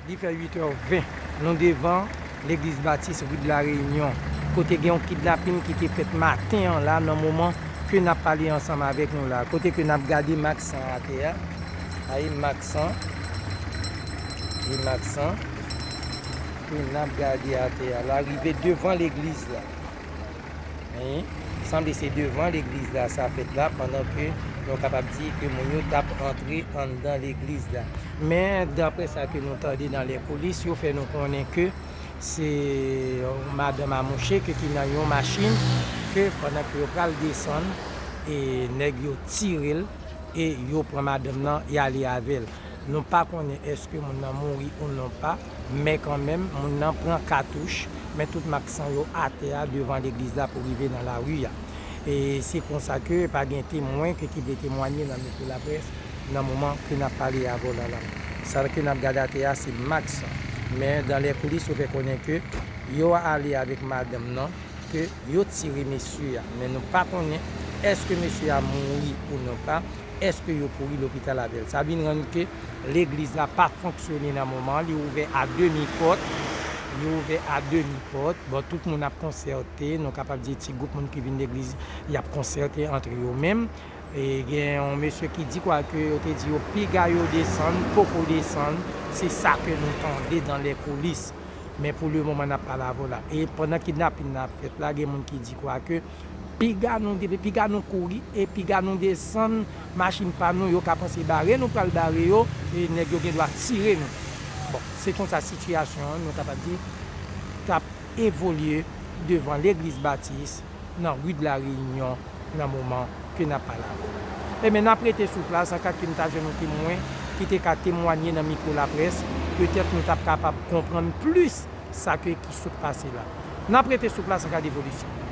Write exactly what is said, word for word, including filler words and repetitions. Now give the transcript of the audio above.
Li fè uit è ven. Nou devan legliz Batis, ri de la Reyinyon, kote gen yon kidnapin ki te fèt maten an la, nan moman ke n ap pale ansanm avèk nou la, kote ke n ap gade Maksan atè a. Ay, Maksan. E Maksan ke n ap gade atè a la, rive devan legliz la. Wi, sanble se devan legliz la sa fèt la, pandan ke nou kapab di ke moun yo t ap antre anndan legliz la. Men, daprè sa ke nou tande dans les coulisses, yo fè nou konnen ke se yon madanm a mouche ke te nan yon machin, ke pandan ke yo pral desann, e nèg yo tire l, e yo pran madanm nan, y ale avè l. Nou pa konnen èske moun nan mouri ou non pa, men kanmenm, moun nan pran katouch, men tout mak san yo atè a devan legliz la pou rive nan lari a. E se konsa ke pa gen temwen ke ki vle temwanye nan mikwo laprès nan moman ke n ap pale avè w la la. Sa ke n ap gade atè a se mak san. Men dans les coulisses yo fè konnen ke yo ale avèk madanm nan, ke yo tire mesye a. Men nou pa konnen èske mesye a mouri ou non pa, èske yo kouri lopital avè l. Sa vin rann ke legliz la pa fonksyone nan moman an, li ouvè a demi pòt, li ouvè a demi pòt. Bon, tout moun ap konsète, nou kapab di ti gwoup moun ki vin legliz, y ap konsète antre yo menm. E gen yon mesye ki di kwa ke yo te di yo piga yo desann, poko desann, se sa ke nou tande dans les coulisses. Men pou le moman n ap pale avè w la. E pandan kidnapin nan ap fèt la, gen moun ki di kwa ke piga nou, piga nou kouri e piga nou desann machin pa nou, yo ka panse bare nou pral bare yo, e nèg yo gen dwa tire nou. Bon, se konsa sitiyasyon an, nou kapab di, t ap evolye devan legliz Batis nan ri de la Reyinyon nan moman ke n ap pale avè w. Ebyen, n ap rete sou plas, an ka ke m ta jwenn yon temwen ki te ka temwanye nan mikwo laprès, petèt nou t ap kapab konprann plis sa ke ki sot pase la. N ap rete sou plas an ka de evolisyon.